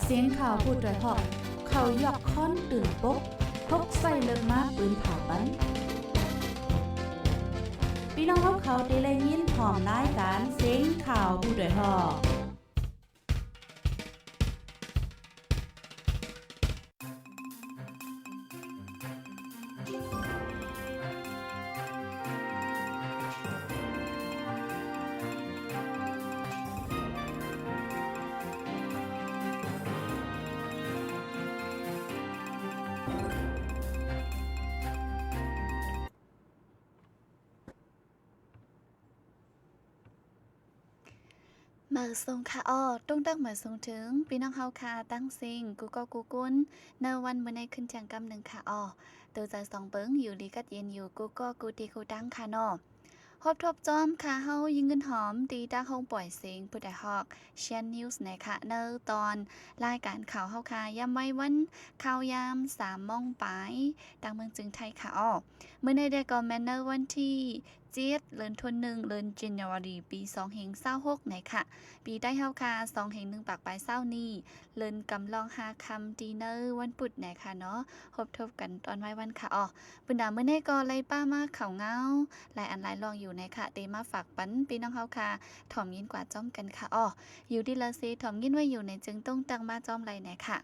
ສຽງຂ່າວຜູ້ດອຍຮອກ ເຂົາຢອກຄ້ອນຕື່ນປົກ ພົກໄຊເລິກມາປືນເຜົາປັນ. ພີ່ນ້ອງເຮົາເຂົາທີ່ໄດ້ຍິນພ້ອມລາຍການສຽງຂ່າວຜູ້ດອຍຮອກ. ມາສົ່ງຄ່ະອໍ ຕົງຕັກມາສົ່ງເຖິງພີ່ນ້ອງເຮົາຄ່ະ ທັງເຊິ່ງ ກູ່ກໍກູ່ກຸນ ໃນວັນມື້ນີ້ຂຶ້ນທຽງກຳໜຶ່ງຄ່ະອໍ ໂຕໃຈສອງເບິ່ງ ຢູ່ດີກັດເຢັນຢູ່ ກູ່ກໍກູ່ທີ່ກູ່ຕັງຄ່ະເນາະ. ພົບທົບຈອມຄ່ະເຮົາ ຍິງເງິນຫອມ ທີ່ຕາກຫ້ອງປ່ອຍເສັງ ຜູ້ດອຍຮອກ Shan News ນະຄະ ໃນຕອນລາຍການຂ່າວເຮົາຄ່ະ ຍາມໄວວັນ ຂ່າວຍາມສາມໂມງປາຍ ຕາມເມືອງເຈີງໄທຄ່ະອໍ. ມື້ນີ້ແດ່ກໍແມ່ນໃນວັນທີ ເຈັດ ເດືອນທວນໜຶ່ງ ເດືອນ January ປີສອງພັນຊາວຫົກ ນະຄະ ປີໄທເຮົາຄ່ະ ສອງພັນໜຶ່ງປາກປາຍຊາວນີ້ ເດືອນກຳລັງຫ້າຄ່ຳ ທີ່ໃນວັນພຸດນະຄະເນາະ ພົບທົບກັນຕອນໄວວັນຄ່ະອໍ. ບຶດນາມື້ນີ້ກໍໄດ້ປະມາຂ່າວເງົາ ຫຼາຍອັນຫຼາຍລອງຢູ່ນະຄະ ເຕມາຝາກປັນພີ່ນ້ອງເຮົາຄ່ະ ຖອມຍິນກວ່າຈອມກັນຄ່ະອໍ. ຢູ່ດີລະເຊ ຖອມຍິນໄວ້ຢູ່ໃນເຈິງ ຕົງຕັກມາຈອມໄລນະຄະ.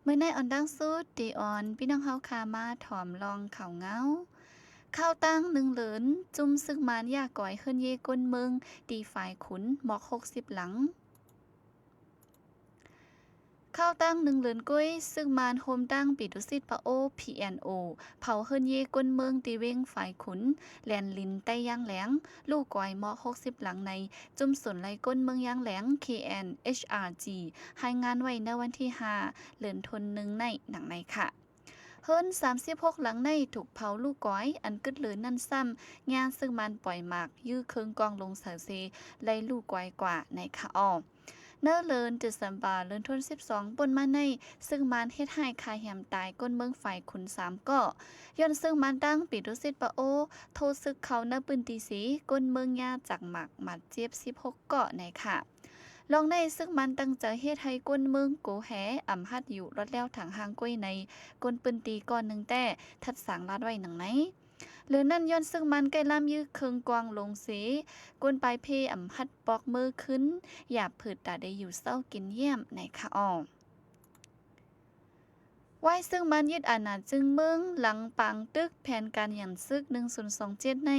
ມື້ໃນອອນດັງສຸດ ເຕອອນພີ່ນ້ອງເຮົາຄ່ະ ມາຖອມລອງຂ່າວເງົາ. ຂ່າວຕ່າງໜຶ່ງເລີນ ຈຸ້ມຊຶກມານຢາກອຍເຮືອນເຢກົ້ນເມືອງ ທີ່ຝາຍຂຸນ ໝອກຫົກສິບຫຼັງ. ຂ່າວຕ່າງໜຶ່ງເລີນ ໂກຍຊຶກມານໂຮມຕັ້ງປີຕຸສິດປະໂອ PNO ເຜົາເຮືອນເຢກົ້ນເມືອງ ທີ່ເວັງຝາຍຂຸນ ແລນລິນໃຕ້ຢາງແຫຼງ ລູກກອຍໝອກຫົກສິບຫຼັງ ໃນຈຸ້ມສູນໄລ່ກົ້ນເມືອງຢາງແຫຼງ KNHRG ລາຍງານໄວ້ໃນວັນທີຫ້າ ເດືອນທວນໜຶ່ງໃນ ດັ່ງໃນຄ່ະ. ເຮືອນສາມສິບຫົກຫຼັງໃນ ຖືກເຜົາລູກກອຍ ອັນກຶດເລີນນັ້ນຊ້ຳ ຍານຊຶກມານປ່ອຍໝາກ ຍື້ເຄື່ອງກອງລົງເສົາເຊ ໄລ່ລູກກອຍກວ່າ ໃນຄະອໍ. ໃນເດືອນເດເຊັມເບີ ເດືອນທວນສິບສອງ ປົນມາໃນ ຊຶກມານເຮັດຮ້າຍຂ້າແຮມຕາຍກົ້ນເມືອງຝາຍຂຸນສາມເກາະ ຍ້ອນຊຶກມານຕັ້ງປີຕຸສິດປະໂອ ໂທດຊຶກເຂົ້າໃນພື້ນທີ່ເສ ກົ້ນເມືອງຍາຈັກໝາກ ບາດເຈັບສິບຫົກເກາະ ໃນຄະ. ລອງໃນຊຶກມັນຕັ້ງໃຈເຮັດໃຫ້ກົ້ນເມືອງໂກແຮ ອຳຫັດຢູ່ລອດແລ້ວທາງຫ່າງກ້ວຍໃນ ກົ້ນພື້ນທີ່ກ້ອນໜຶ່ງແຕ່ ທັດສາງລາດໄວ້ໜັງໃນ. ເຫຼືອນັ້ນຍ້ອນຊຶກມັນໃກ້ລາມຍື້ເຄື່ອງກວາງລົງເຊ ກົ້ນປາຍເພອຳຫັດປອກເມີຂຶ້ນ ຢາບຜືດຕາໄດ້ຢູ່ເຊົາກິນຢ້ຽມໃນຄະອອງ. ວາຍຊຶກມັນຍຶດອານາຈຶ່ງເມືອງ ຫຼັງປາງຕຶກແຜນການຢັນຊຶກໜຶ່ງສູນສອງເຈັດໃນ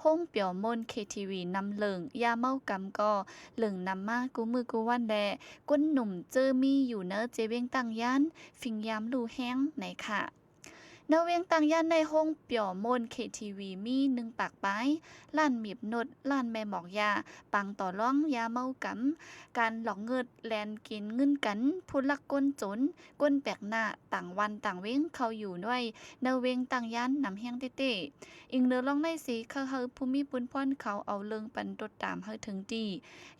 ໂຮງປຽວມ່ວນ KTV ນຳເລິງ ຢາເມົາກຳກໍເລິງນຳມາກູ່ມື້ກູ່ວັນ ແລະ ກົ້ນໜຸ່ມເຈີມີຢູ່ເນີເຈວຽງຕາງຢ້ານ ຟິງຍາມຫຼູ່ແຮງໃນຄະ. ເນີວຽງຕາງຢ້ານໃນໂຮງປຽວມ່ວນ KTV ມີໜຶ່ງປາກປາຍ ຮ້ານໝີບນົດ ຮ້ານແມ່ໝອກຢາ ປາງຕໍ່ລອງ ຢາເມົາກຳ ການຫຼອກເງິດ ແລ່ນກິນເງິນກັນ ຜູ້ລັກກົ້ນຈົນ ກົ້ນແປກໜ້າ ຕ່າງວັນຕ່າງເວງ ເຂົ້າຢູ່ໄວ້ໃນວຽງຕາງຢ້ານນຳແຮງເຕະໆ. ອີງເໜືອລອງໃນເສ ເຂົາເຮົາຜູ້ມີບຸນພອນເຂົາເອົາເລື່ອງປັນຕົດຕາມໃຫ້ເຖິງທີ່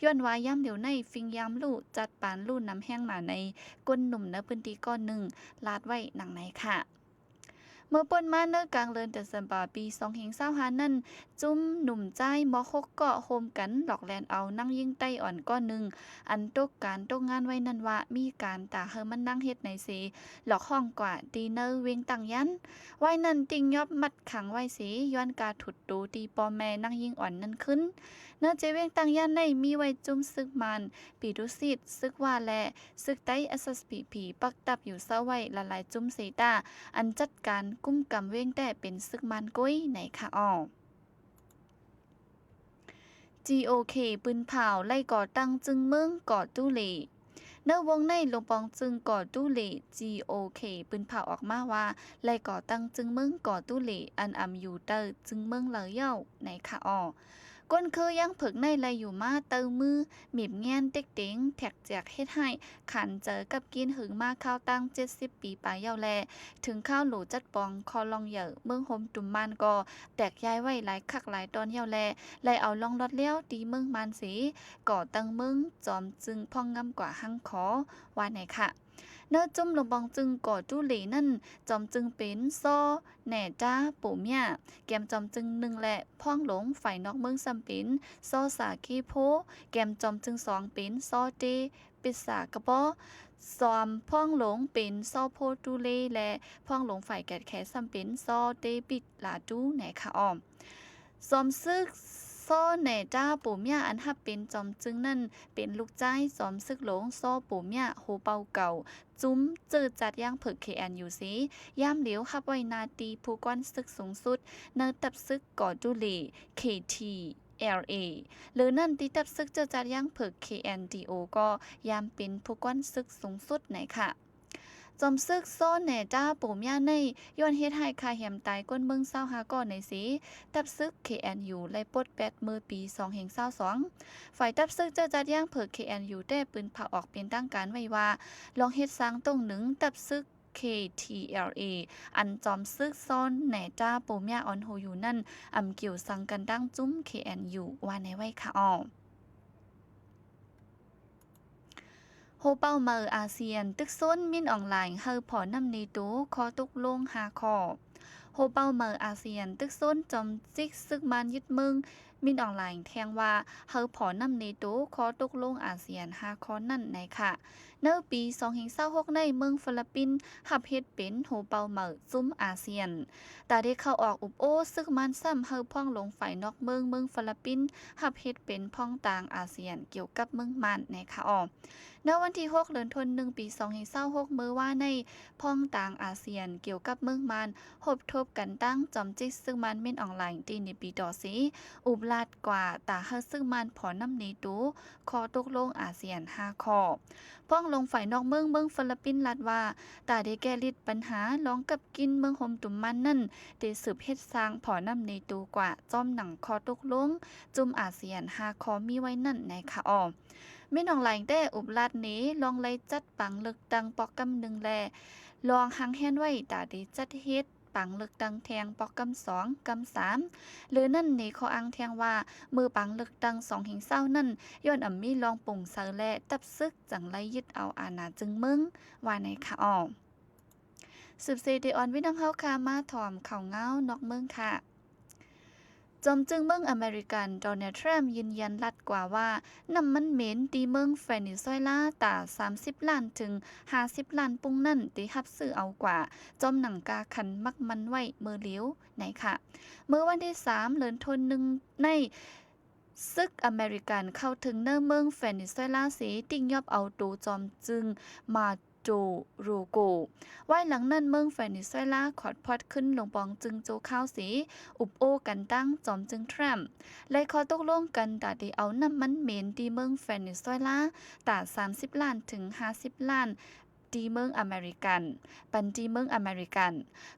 ຍ້ອນວ່າຍາມດຽວໃນ ຟິງຍາມຫຼູ່ ຈັດປານຫຼູ່ນຳແຮງໜາໃນ ກົ້ນໜຸ່ມໃນພື້ນທີ່ກ້ອນໜຶ່ງ ລາດໄວ້ດັ່ງໃນຄະ. ເມື່ອປົນມາໃນກາງເດືອນເດເຊັມເບີ ປີສອງພັນຊາວຫ້ານັ້ນ ຈຸ້ມໜຸ່ມຊາຍໝອກຫົກເກາະ ຮ່ວມກັນຫຼອກແລ່ນເອົານາງຍິງໄຕ້ອ່ອນກ້ອນໜຶ່ງ ອັນຕົກການຕົກງານໄວ້ນັ້ນວ່າ ມີການຕາເຮີມັນນາງເຮັດໃນເສ ຫຼອກຮ້ອງກວ່າທີ່ເນີວຽງຕາງຢ້ານ. ວາຍນັ້ນຕິງຍອບມັດຂັງໄວ້ເສ ຍ້ອນກາທຸດໂຕທີ່ພໍ່ແມ່ນາງຍິງອ່ອນນັ້ນຂຶ້ນ. ເນີເຈວຽງຕາງຢ້ານໃນມີໄວ້ຈຸ້ມຊຶກມານ ປີຕຸສິດ ຊຶກວາ ແລະ ຊຶກໄຕ້ SSPP ປັກຕັບຢູ່ເຊົາໄວ້ຫຼາຍໆຈຸ້ມເສຕາ ອັນຈັດການກຸ້ມກຳວຽງແຕ່ເປັນຊຶກມານໂກຍໃນຄະອອ. GOK ປືນເຜົາ ໄລ່ກໍ່ຕັ້ງຈຶ່ງເມືອງ ກໍຕູ້ເຫຼ. ໃນວົງໃນ ຫຼວງປອງຈຶ່ງ ກໍຕູ້ເຫຼ GOK ປືນເຜົາອອກມາວ່າ ໄລ່ກໍ່ຕັ້ງຈຶ່ງເມືອງ ກໍຕູ້ເຫຼ ອັນອຳຢູ່ໃຕ້ຈຶ່ງເມືອງເລີຍເຍົາໃນຄະອອ. ກົ້ນຄືຢ່າງເຜິກໃນໄລ່ຢູ່ມາ ເຕົ້າມື ໝີບແງ່ນ ເຕັກເຕັງ ແທກແຈກ ເຮັດຮ້າຍ ຂັນເຈີກັບກິນຫຶງມາຄາວຕັ້ງເຈັດສິບປີປາຍເຍົາແລ ເຖິງຄາວຫຼູຈັດປອງ ຄໍລອງໃຫຍ່ ເມືອງໂຮມຕຸມມານກໍແຕກຢາຍໄວ້ຫຼາຍຄັກຫຼາຍຕອນເຍົາແລ ໄລ່ເອົາລ່ອງລອດແລ້ວທີ່ເມືອງມານເສ ກໍຕັ້ງເມືອງຈອມຈຶ່ງພອງງາມກວ່າຮັ່ງຂໍ ວ່າແນ່ຄະ. ເນີຈຸ້ມຫຼວງປອງຈຶ່ງ ກໍຕູ້ເຫຼນັ້ນ ຈອມຈຶ່ງເປັນ ສໍ ແໜຕາ ໂປເມຍ ແກມຈອມຈຶ່ງໜຶ່ງ ແລະ ພອງຫຼົງຝ່າຍນອກເມືອງຊ້ຳເປັນ ສໍ ສາເກໂພ ແກມຈອມຈຶ່ງສອງເປັນ ສໍ ເຕ ປິດສາກະປໍ ສອມພວງຫຼົງເປັນ ຊໍ້ ໂພຕູເລ ແລະ ພວງຫຼົງຝ່າຍກຽດແຂນຊ້ຳເປັນ ຊໍ້ ເດບິດ ລາຕູ ໃນຄະອອມ. ຈອມຊຶກ ຊໍ້ ແນຕາ ໂປມຽ ອັນຮັບເປັນຈອມຊຶກນັ້ນ ເປັນລູກຊາຍຈອມຊຶກຫຼົງ ຊໍ້ ໂປມຽ ໂຮເປົ່າເກົ່າ ຈຸ້ມເຈີຈັດຢາງເຜິກ ເຄເອັນຢູ ເສ ຍາມຫຼຽວຮັບໄວ້ໜ້າທີ່ຜູ້ກວານຊຶກສູງສຸດ ໃນຕັບຊຶກ ກອຕູເລ ເຄທີແອລເອ ຫຼືນັ້ນ ທີ່ຕັບຊຶກເຈີຈັດຢາງເຜິກ ເຄເອັນດີໂອ ກໍຍາມເປັນຜູ້ກວນຊຶກສູງສຸດໃນຄະ. ຈອມຊຶກ ຊໍ້ ແນຕາ ໂປມຽ ໃນ ຍ້ອນເຮັດໃຫ້ຂ້າແຮມຕາຍຄົນເມືອງຊາວຫ້າກໍໃນເສ ຕັບຊຶກ ເຄເອັນຢູ ໄລ່ປົດແປດເມື່ອປີສອງເຮງຊາວສອງ. ຝ່າຍຕັບຊຶກເຈີຈັດຢາງເຜິກ ເຄເອັນຢູ ແຕ່ປືນພາອອກເປັນທາງການໄວ້ວ່າ ລອງເຮັດສ້າງຕົງໜຶ່ງ ຕັບຊຶກ ເຄທີແອລເອ ອັນຈອມຊຶກ ຊໍ້ ແນຕາ ໂປມຽ ອອນໂຮຢູ່ນັ້ນ ອຳກ່ຽວສັງກັນດັ່ງຈຸ້ມ ເຄເອັນຢູ ວ່າແນໄວ້ຄະອອ. ໂຮເປົ່າເໝີອາຊຽນ ຕຶກຊົນ ມິນອອງລາຍ ໃຫ້ພໍ້ນຳເນໂຕ ຂໍ້ຕົກລົງຫ້າຂໍ້. ໂຮເປົ່າເໝີອາຊຽນ ຕຶກຊົນ ຈອມຈິກຊຶກມານຍຶດເມືອງ ມິນອອງລາຍ ແທງວ່າ ໃຫ້ພໍ້ນຳເນໂຕ ຂໍ້ຕົກລົງອາຊຽນຫ້າຂໍ້ນັ້ນໃນຄະ. ໃນປີສອງເຮງຊາວຫົກໃນ ເມືອງຟີລິບປິນ ຮັບເຮັດເປັນໂຮເປົ່າເໝີຈຸ້ມອາຊຽນ. ຕາໄດ້ເຂົ້າອອກອຸບໂອ້ ຊຶກມານຊ້ຳ ໃຫ້ພວງຫຼົງຝ່າຍນອກເມືອງ ເມືອງຟີລິບປິນ ຮັບເຮັດເປັນພອງຕາງອາຊຽນ ກ່ຽວກັບເມືອງມານໃນຄະອອ. ໃນວັນທີຫົກ ເດືອນທັນວາ ປີສອງເຮງຊາວຫົກ ເມື່ອວານໃນ ພອງຕາງອາຊຽນ ກ່ຽວກັບເມືອງມານ ຮົບທົບກັນຕັ້ງຈອມຈິກຊຶກມານ ມິນອອງລາຍ ທີ່ເນປີຕໍເສ ອຸບລາດກວ່າ ຕາໃຫ້ຊຶກມານພໍ້ນຳເນໂຕ ຂໍ້ຕົກລົງອາຊຽນຫ້າຂໍ້. ພວງຫຼົງຝ່າຍນອກເມືອງ ເມືອງຟີລິບປິນ ລາດວ່າ ຕາໄດ້ແກ້ລິດບັນຫາລອງກັບກິນເມືອງໂຮມຕຸມມານນັ້ນ ໄດ້ສືບເຮັດສ້າງພໍ້ນຳເນໂຕກວ່າ ພ້ອມໜັງຂໍ້ຕົກລົງຈຸ້ມອາຊຽນຫ້າຂໍ້ມີໄວ້ນັ້ນໃນຄະອອ. ມິນອອງລາຍ ແຕ່ອຸບລາດເນ ລອງໄລ່ຈັດປາງເລືອກຕັ້ງປອກກຳໜຶ່ງ ແລະ ລອງຫາງແຮນໄວ້ ຕາໄດ້ຈັດເຮັດ ປາງເລືອກຕັ້ງແທ່ງປອກກຳສອງ ກຳສາມ ຫຼືນັ້ນເນ ຂໍ້ອ້າງແທ່ງວ່າ ເມື່ອປາງເລືອກຕັ້ງສອງເຮງຊາວນັ້ນ ຍ້ອນອຳມີລອງໂປ່ງໃສ ແລະ ຕັບຊຶກຈັ່ງໄລ່ຍຶດເອົາອານາຈຶ່ງເມືອງ ວ່າໃນຄະອອ. ສືບເສໄດ້ອອນພີ່ນ້ອງເຮົາຄະ ມາຖອມຂ່າວງາວນອກເມືອງຄະ. ຈອມຈຶ່ງເມືອງອາເມລິກັນ ໂດນັລ ທຣຳ ຢືນຢັນລັດກວ່າວ່າ ນ້ຳມັນເໝັນທີ່ເມືອງເວເນຊູເອລາ ຕາສາມສິບລ້ານເຖິງຫ້າສິບລ້ານປຸ້ງນັ້ນ ໄດ້ຮັບຊື້ເອົາກວ່າ ພ້ອມໜັງກາຂັນໝາກໝັນໄວ້ເມື່ອຫຼຽວໃນຄະ. ເມື່ອວັນທີສາມ ເດືອນທັນວາ ໃນ ຊຶກອາເມລິກັນເຂົ້າເຖິງໃນເມືອງເວເນຊູເອລາເສ ຕິກຍອບເອົາໂຕຈອມຈຶ່ງ ມາດູໂຣໂກ. ວາຍຫຼັງນັ້ນ ເມືອງເວເນຊູເອລາຂອດຜ່ອນຂຶ້ນລົງປອງຈຶ່ງຊົ່ວຄາວເສ ອຸບໂອ້ກັນຕັ້ງຈອມຈຶ່ງທຣຳ ໄລ່ຂໍ້ຕົກລົງກັນ ຕາໄດ້ເອົານ້ຳມັນເໝັນທີ່ເມືອງເວເນຊູເອລາ ຕາສາມສິບລ້ານເຖິງຫ້າສິບລ້ານ ທີ່ເມືອງອາເມລິກັນ ປັນທີ່ເມືອງອາເມລິກັນ.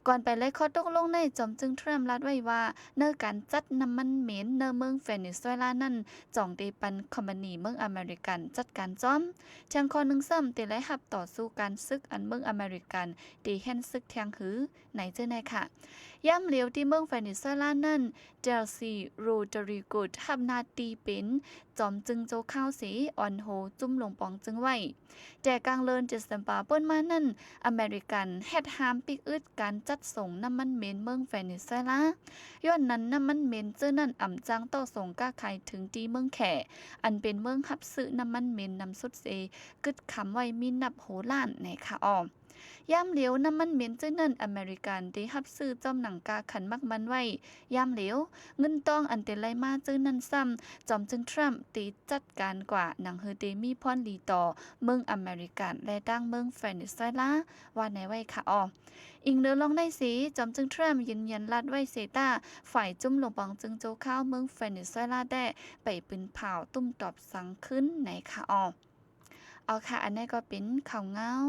ກ່ອນໄປໄລ່ຂໍ້ຕົກລົງໃນ ຈອມຈຶ່ງທຣຳ ລາດໄວ້ວ່າ ໃນການຈັດນ້ຳມັນເໝັນໃນເມືອງເວເນຊູເອລານັ້ນ ຈອງໄດ້ປັນຄອມພານີເມືອງອາເມລິກັນຈັດການຈ້ອມ. ແທ່ງຂໍ້ໜຶ່ງຊ້ຳ ໄດ້ໄລ່ຮັບຕໍ່ສູ້ການຊຶກ ອັນເມືອງອາເມລິກັນໄດ້ແລ່ນຊຶກແທ່ງຫື ໃນເຈີໃນຄະ. ຍາມຫຼຽວທີ່ເມືອງເວເນຊູເອລານັ້ນ ເດລຊີ ໂຣດຣິໂກສ ຮັບໜ້າທີ່ເປັນຈອມຈຶ່ງຊົ່ວຄາວເສ ອອນໂຮຈຸ້ມລົງປອງຈຶ່ງໄວ້. ແຕ່ກາງເດືອນເດເຊັມເບີ ປົນມານັ້ນ ອາເມລິກັນເຮັດຫ້າມປິກອຶດການຈັດສົ່ງນ້ຳມັນເໝັນເມືອງເວເນຊູເອລາ. ຍ້ອນນັ້ນ ນ້ຳມັນເໝັນເຈີນັ້ນອຳຈັ່ງຕໍ່ສົ່ງຄ້າຂາຍເຖິງທີ່ເມືອງແຂ ອັນເປັນເມືອງຮັບຊື້ນ້ຳມັນເໝັນນຳສຸດເສ ກຶດຄຳໄວ້ມີນັບໂຫລ້ານໃນຄະອອ. ຍາມຫຼຽວນ້ຳມັນເໝັນເຈີນັ້ນ ອາເມລິກັນໄດ້ຮັບຊື້ພ້ອມໜັງກາຂັນໝາກໝັນໄວ້. ຍາມຫຼຽວ ເງິນຕອງອັນໄດ້ໄລ່ມາເຈີນັ້ນຊ້ຳ ຈອມຈຶ່ງທຣຳໄດ້ຈັດການກວ່າ ໜັງເຮີໄດ້ມີພອນດີຕໍ່ເມືອງອາເມລິກັນ ແລະ ທາງເມືອງເວເນຊູເອລາ ວ່າແນໄວ້ຄະອອ. ອີງເໜືອລອງໃນເສ ຈອມຈຶ່ງທຣຳຢືນຢັນລັດໄວ້ເສຕາ ຝ່າຍຈຸ້ມລົງປອງຈຶ່ງຊົ່ວຄາວເມືອງເວເນຊູເອລາແດ່ ໄປປືນຜາວຕຸ້ມຕອບສັງຄືນໃນຄະອອ. ເອົາຄະ ອັນນີ້ກໍເປັນຂ່າວງາວ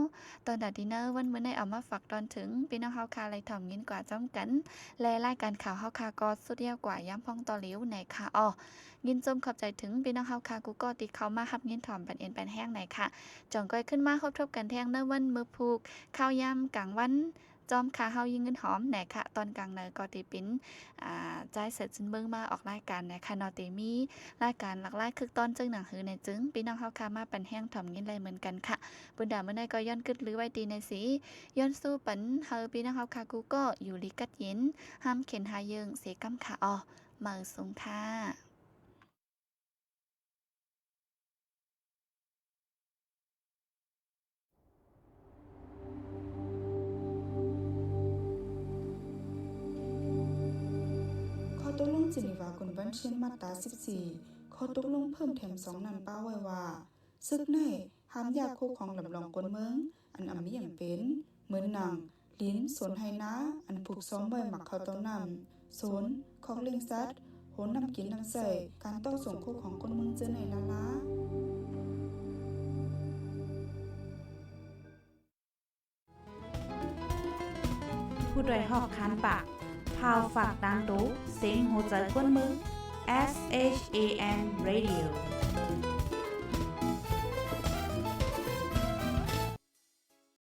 ຕອນດາດີໃນວັນມື້ນີ້ ເອົາມາຝາກຕອນເຖິງພີ່ນ້ອງເຮົາຄະ ໄດ້ຖອມຍິນກວ່າຈ້ອມກັນ ແລະ ລາຍການຂ່າວເຮົາຄະ ກໍສຸດຍາວກວ່າຍາມພອງຕໍ່ຫຼຽວໃນຄະອອ. ຍິນຊົມຂອບໃຈເຖິງພີ່ນ້ອງເຮົາຄະ ກູ່ກໍທີ່ເຂົ້າມາຮັບຍິນຖອມປັນເອັນປັນແຮງໃນຄະ. ຈ່ອງກ້ອຍຄືນມາພົບທົບກັນແທ່ງໃນວັນມື້ພຸດ ຂ່າວຍາມກາງວັນ ຈອມຄະເຮົາຍິງເງິນຫອມໃນຄະ. ຕອນກາງໃນກໍທີ່ເປັນ ອາ ຈາຍເສີດຊຶນເບິ່ງມາອອກລາຍການໃນຄະເນາະ ທີ່ມີລາຍການຫຼາກຫຼາຍຄຶກຕອນ ເຊິ່ງໜັງຫືໃນຈຶ່ງ ພີ່ນ້ອງເຮົາຄະມາປັນແຮງຖອມຍິນໄດ້ເໝືອນກັນຄະ. ບຸນດາມື້ໃນກໍຍ້ອນກຶດລືໄວ້ຕີໃນສີ ຍ້ອນສູ້ປັນໃຫ້ພີ່ນ້ອງເຮົາຄະ ກູ່ກໍຢູ່ດີກັດເຢັນ ຫ້າມເຂັນຫາເຢິງເສກຳຄະອອ. ເໝີສູງຄະ. ເຊັ່ນ ມາດຕາສິບສີ່ ຂໍ້ຕົກລົງເພີ່ມແຖມສອງນັ້ນປະໄວ້ວ່າ ສຶກໃນຫ້າມຢາກຄຸ້ມຄອງຮັບຮອງຄົນເມືອງ ອັນອຳມີອຳເປັນ ເໝືອນໜັງ ດິນ ສວນໄຮ່ນາ ອັນຜູກຊອມໄວ້ໝັກເຂົ້າເຕົ້ານ້ຳ ສວນ ຄອກລ້ຽງສັດ ໂຮງນ້ຳກິນນ້ຳໃຊ້ ການຕໍ່ສູ້ຄຸ້ມຄອງຄົນເມືອງເຈີໃນລ້ານໆ. ຜູ້ດອຍຮອກຄານປາກ ພາວຝາກຕ່າງໂຕ ເສັງຫົວໃຈຄົນເມືອງ S H A N Radio.